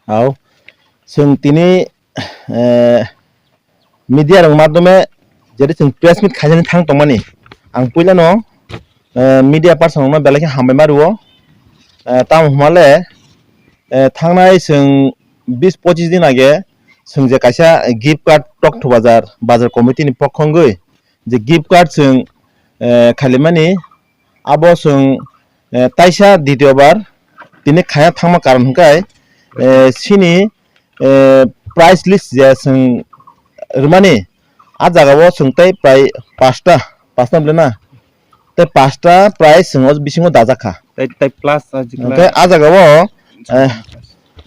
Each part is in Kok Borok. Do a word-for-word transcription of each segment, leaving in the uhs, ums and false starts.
Au, chwng tini, eh, media rok madhyome jeri chwng press meet khainani thang tongmani, ang puilano, eh, media person rokno belai khe hambai ma rwo. Eh, tamo hwnba le, eh, thangnai chwng bis pochis din age chwng je kaisa gift card Tokthu Bazar, bazar committee ni pokho wngwi je gift card chwng, eh, khalimani, abo chwng, eh, taisa ditiyo bar tini khaina thangma karon hwnkhe, eh, chini, eh, price list je chwng rwmani, a jagao chwng tei prai pasta, pasta bole na? Tei pasta price chwng o bisingo dajak kha. Tei, tei plus a jikla. Hwnkhe a jagao, eh,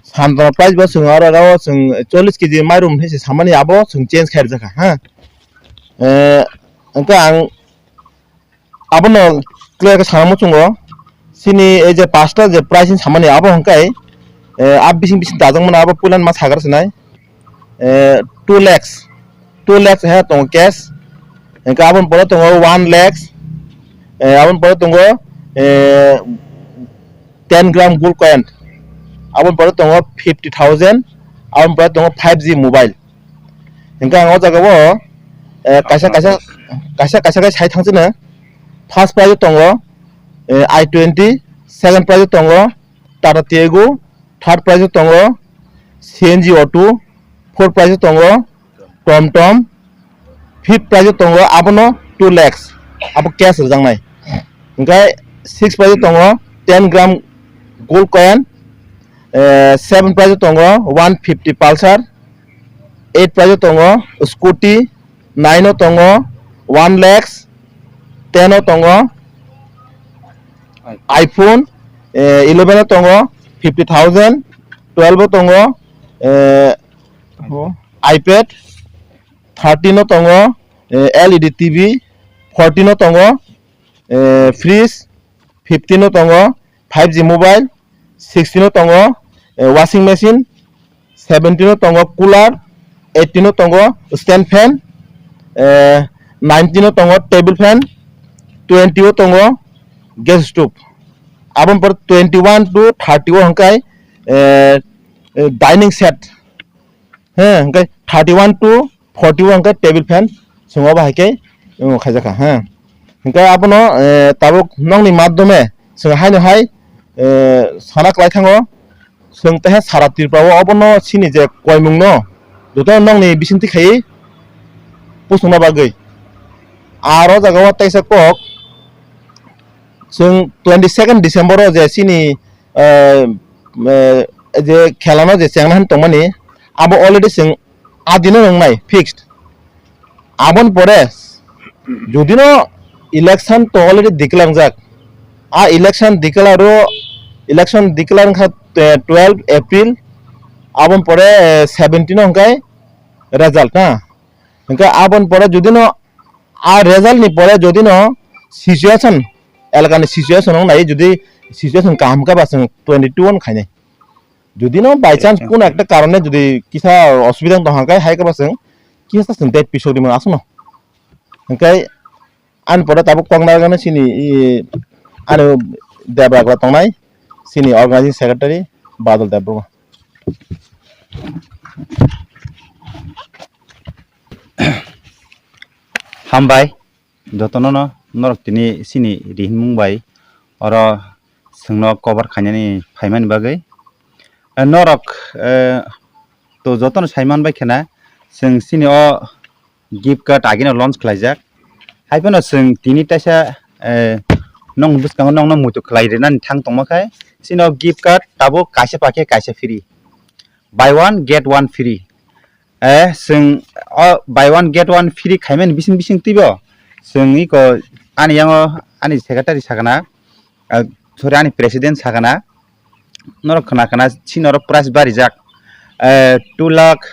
Santana price bo chwng aro, aro chwng chollish kg mairum hinwi samani abo chwng change khairjak kha, ha. Eh, hwnkhe ang abono clear khe sana muchungo. Chini ei je pasta je price ni samani abo hwnkhe, eh, a bising bising dajak mano abo puilani ma sagar sinai. Eh, two lakhs, two lakhs he tongo cash. Hwnkhe aboni pore tongo one lakhs, eh, aboni pore tongo, eh, ten gram gold coin, aboni pore tongo fifty thousand, aboni pore tongo five G mobile. Hwnkhe ang o jagao, eh, kaisa, kaisa, kaisa, kaisa khe sai thang chwngno. First prize o tongo, eh, I twenty, second prize o tongo Tata Tiago, third prize o tongo C N G auto, fourth prize o tongo Tom Tom, fifth prize o tongo abono two lakhs, abo cash rwjaknai. Hwnkhe sixth prize o tongo ten gram gold coin, eh, seventh prize o tongo one fifty Pulsar, eighth prize o tongo scooty, nine o tongo one lakhs, ten o tongo iPhone, eh, eleven o tongo fifty thousand, twelve o tongo, eh, iPad, thirteen o tongo, eh, L E D T V, fourteen o tongo, eh, fridge, fifteen o tongo five G mobile, sixteen o tongo, eh, washing machine, seventeen o tongo cooler, eighteen o tongo stand fan, eh, nineteen o tongo table fan, twenty o tongo gas stove. Aboni pore twenty one to thirty o hwnkhe, eh, eh, dining set. He, hwnkhe thirty one to forty o hwnkhe table fan chwng obo hai khe, um, khaijak kha, he. Hwnkhe abono, eh, tabuk nokni madhyome chwng haino hai, eh, sana kwlai thango, chwng teha sara Tripura o obono chini je koimung no joto nokni bisingtwi khaiwi pusongna bagwi. Aro jaga o teisa kok chwng twenty second December o je chini, eh, eh, je khelano je chengna hin tongmani, abo already chwng a dino wngnai fixed. Aboni pore judino election to already declare wngjak, a election declare o, election declare wngkha, eh, twelve April, aboni pore, eh, seventeen o hwnkhe result na. Hwnkhe aboni pore judino a result ni pore judino situation, elakani situation wng nai, judi situation kaham khe ba chwng twenty two o khainai. Judino by chance kuno ekta karone judi kisa osubida wng tong kha khe hai khe ba chwng kisa chwng date pisok di mano aswkno. Hwnkhe ani pore tabuk kok narwknani chini, i, ani Debra tongnai chini organizing secretary Badal Debbarma. Hambai, jotono no norok tini chini rihinmung bai oro chwngno cover khainani phaimani bagwi. Eh, norok, eh, to jotono saiman bai khena chwng chini o gift card agino launch khlaijak. Hai phano chwng tini taisa, eh, nong bwskango nongno muitu khlai rwnani thang tongma khai, chini o gift card tabuk kaisa pakhe kaisa free. Buy one, get one free. Eh, chwng o buy one, get one free khaimani bising bising twibo. Chwng iko ani yango ani secretary sakana, eh, sorry, ani president sakana. Norok khna khna si norok price barijak, eh, two lakh,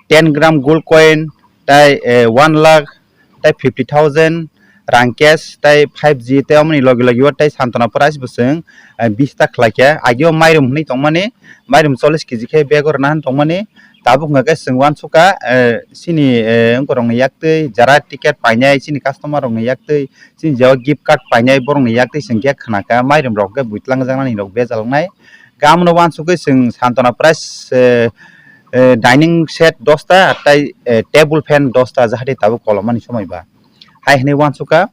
ten gram gold coin, tai, eh, one lakh, tai fifty thousand rang cash, tai five G, tai omoni logi logi o tai Santana price bo chwng, eh, bis ta khlai kha. Agio mairum hwnwi tongmani, mairum chollish kg khe bag o rwna hwn tongmani, tabuk hwnkha khe chwng uansukha, eh, chini, eh, wngkorokni yaktwi jara ticket painai, chini customer rokni yaktwi, chini je o gift card painai borokni yaktwi chwng khe khna kha, mairum rok khe buitlang jaknani rok bejal wngnai. Khe amono uansugwi chwng Santona Prize, eh, eh, dining set dosta tei, eh, table fan dosta jahati tabuk kolomani somoi ba. Hai hwnwi uansukha.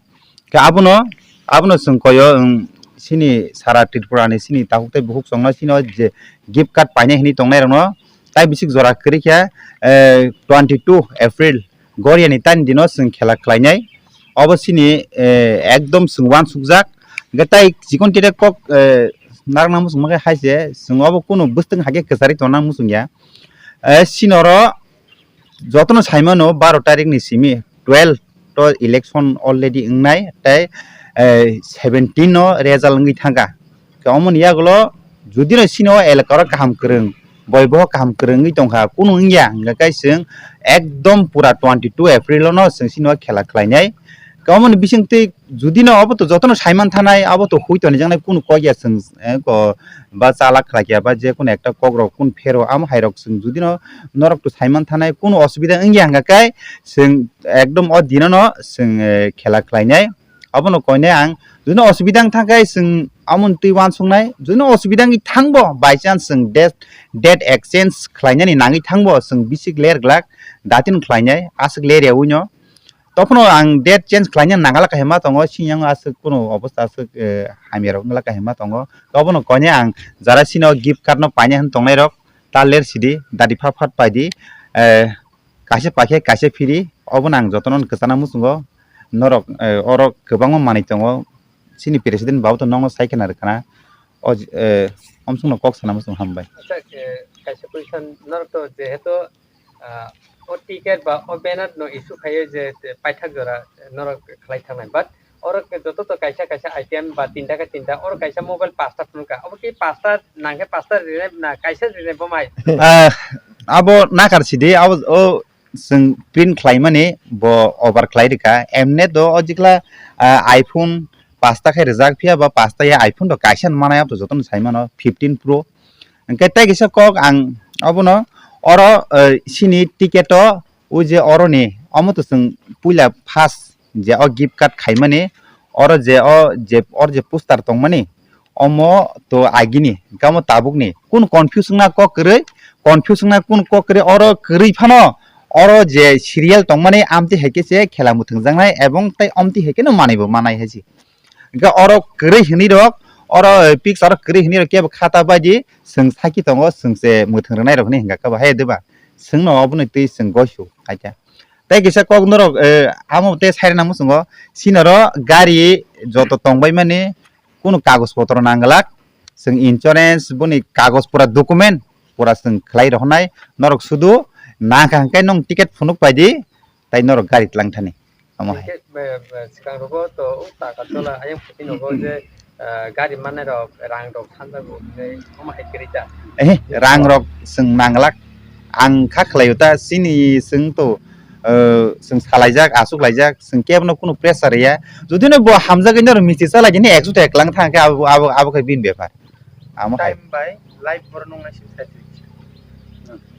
Khe abono, abono chwng koyo, wng, sini sara Tripura ni sini takhuk tei bukhuk chwngno sino je gift card painai hwnwi tongnai rokno tai bisik jora kwrwi khe, eh, twenty two April Goria ni tani dino chwng khela khlainai. Obo sini, eh, ekdom chwng uansukjak. Hwnkhe tai chikon tire kok, eh, narwkna muchungma khe hai se chwng obo kunu bwswtwng hai khe kwcharwi tongna muchungya. Eh, sini oro jotono saimano baro tarikni simi twelve to election already wngnai tei, eh, seventeen no result wngwi thangkha. Khe omoni yagulo judino sini o elaka oro kaham kwrwng, boi boho kaham kwrwng wngwi tongkha, kunu wngya hwnkha khe chwng ekdom pura twenty two April o no chwng sini o khela khlainai. Khe omoni bisingtwi judino obo to jotono saiman thanai, obo to hui tonijaknai kunu kok ya chwng, eh, ko ba chala khlai kya ba je kunu ekta kok rok kunu phero amo hai rok chwng judino norok to saiman thanai kunu osubida wngya hwnkha khe chwng ekdom o dino no chwng, eh, khela khlainai. Abono koinai ang, judino osubida wng thangkhe chwng amoni twi uansuknai, judino osubida wngwi thangbo, by chance chwng date, date exchange khlainani nangwi thangbo, chwng bisik ler glak, datin khlainai, aswk ler ya uino. Tokphano ang date change khlaina nangala kahima tongo, sini yang aswk kunu obostha aswk, eh, hamya rok wngla kahima tongo. Tobono koinai ang jara sino gift card no paina hwn tongnai rok, ta ler sidi, dadi phat phat paidi, eh, kaisa paikhe kaisa phiri, obono ang jotono kwchana muchungo, norok, eh, oro kwbangma manwi tongo, chini president babu to nokno sai khna rwkhana, o, eh, omsongno kok sana muchung hambai. Acha, eh, kaisa question, norok to jehetu, ah, o ticket ba o banner no issue khaio je, eh, paithak jora norok khlai thangnai, but oro joto to kaisa kaisa item ba tinta khe tinta, oro kaisa mobile pasta phunukha, obo ki pasta nangkhe pasta rinai na kaisa rinai bomai? Ah, abo nakar sidi, abo o chwng print khlaimani bo over khlai rwkha. Emne do o jikla, ah, iPhone pasta khe rijak, phiya ba pasta ya iPhone do kaisa manai, abo to jotono sai mano fifteen Pro. Hwnkhe tei kisa kok ang obono oro, eh, sini ticket o o je oroni omo to chwng puila first je o gift card khaimani, oro je o je, oro je poster tongmani, omo to agini, hwnkhe omo tabukni. Kunu confuse wngna kok kwrwi, confuse wngna kunu kok kwrwi, oro kwrwi phano oro je serial tongmani amtwi hai khe se khela mwthangjaknai ebong tei omtwi hai kheno manwi bo manai hai se. Hwnkhe oro kwrwi hwnwi rok, oro, eh, picture kwrwi hwnwi rok kebo khata baidi chwng saki tongo, chwng se mwthang rwnai rok hwnwi hwnkha khe bo hai de ba? Chwngno obono twi chwng goisu hai khe. Tei kisa kok norok, eh, amo tei sai rwna muchungo, sinoro gari joto tongbai mani, kunu kagoj potro nang glak, chwng insurance, boni kagoj pura document pura chwng khlai rohornai, norok sudu nang kha hwnkhe nwng ticket phunuk pai di, tai norok gari tlang thani. Omo hai. Hwnkhe, eh, eh, swkang rogo to o taka tola ayang phuti nogo je, eh, gari mannai rok, rang rok sanjago hinwi omo hai kwrwi ta? Eh, rang rok chwng nang glak. Ang kha khlaio ta, chini chwng to, eh, chwng salaijak, achuk laijak, chwng kebono kunu pressure ya. Jodi no bo hamjagwi norok misti chalai di, ekso ta eklang thang khe abo, abo, abo khe bini bepar. Amo hai. Time by life borok nung nai simi sai twi.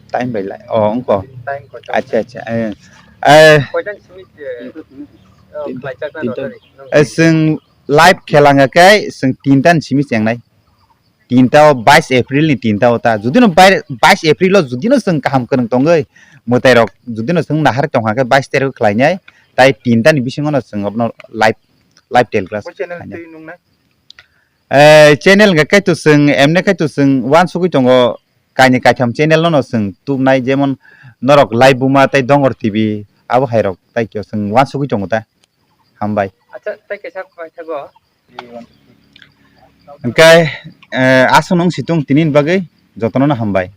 Time by life. Oh, wngkha. Time koi. Acha, acha. Eh, eh, koitan simi, eh, oh, khlaijak na tinta. Lottery. Eh, chwng live khela wngkha khe chwng tinta ni simi chengnai. Tinta o bais April ni tinta o ta. Jodi no bai-, bais April o jodi no chwng kaham kwrwng tongwi, mwtai rok jodi no chwng nahar tongkha khe bais tarik o khlainai. Tai tinta ni bisingo no chwng abono live, live telecast khlainai. Bo channel twi nung nai? Eh, channel hwnkha kaitor chwng, emne kaitor chwng uansugwi tongo, kainwi kaitham channel no, no chwng tubnai, jemon norok Laibuma tei Dongor T V, abo hai rok tai khe chwng uansugwi tongo ta. Hambai. Acha, tai kaisa paithago. Hwnkhe, eh, aswk nung situng tini ni bagwi jotono no hambai.